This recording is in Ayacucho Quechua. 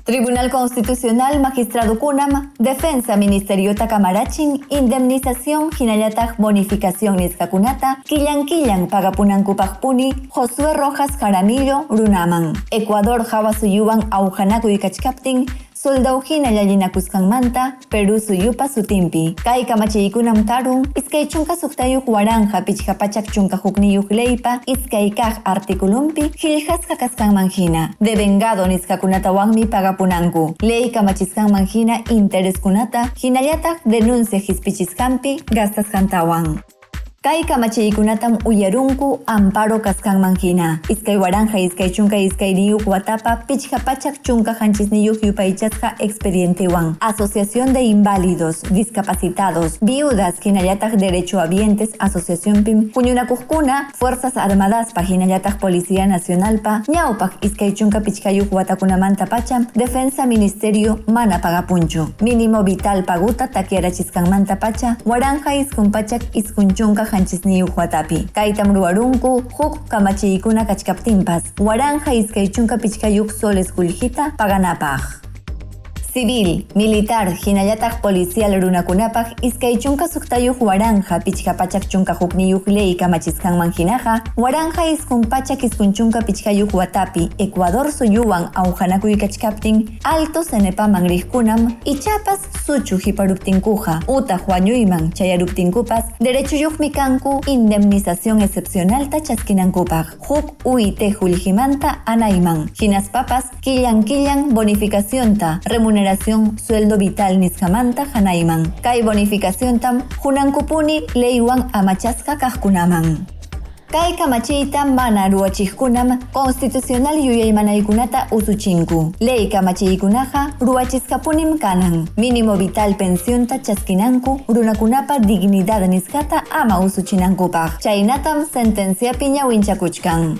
Tribunal Constitucional magistradukunam Defensa Ministeriota kamarachin indemnización hinallataq bonificación nisqakunata killan killan pagapunankupaqpuni Josué Rojas Jaramillo runaman. Ecuador hawa suyuwan awqanakuy kachkaptin soldado hina llallinakusqanmanta Perú suyupa sutinpi. Kay kamachiykunam karun 26,581 leypa iskay kaq articulunpi qillqasqa kasqanman hina. Devengado nisqakunatawanmi pagapunanku. Ley kamachisqanman hina intereskunata hinallataq denuncia qispichisqanpi gastasqantawan. Kay kamachiykunatam uyarunku amparo kasqanman hina. 2022 watapa 517 yupaychasqa expedientewan. Asociación de Inválidos, Discapacitados, Viudas hinallataq Derechohabientes Asociacionpim huñunakuqkuna Fuerzas Armadaspa hinallataq Policía Nacionalpa ñawpaq 25 watakunamanta pacham Defensa Ministerio mana pagapunchu. Mínimo vital paguta takyarachisqanmanta pacha 1997 watapi. Kaytam ruwarunku huk kamachiykuna kachkaptinpas 1025 soles qullqita paganapaq. Civil, militar, hinallataq policial runakunapaq 26,581 ley kamachisqanman hinaqa 1995 watapi Ecuador suyuwan awqanakuy kachkaptin Alto Cenepaman riqkunam ichapas suchu hiparuptinkuqa utaq wañuyman chayaruptinkupas derechuyuqmi kanku indemnización excepcionalta chaskinankupaq huk UIT qullqimanta anayman hinaspapas killan killan bonificacionta remuneración sueldo vital nisqamanta hanayman. Kay bonificaciontam hunankupuni leywan amachasqa kaqkunaman. Kay kamachiyta mana ruwachiqkunam constitucional yuyaymanaykunata usuchinku. Ley kamachiykunaqa ruwachisqapunim kanan. Mínimo vital pensionta chaskinanku runakunapa dignidad nisqata ama usuchinankupaq. Chaynatam sentenciapi ñawinchakuchkan.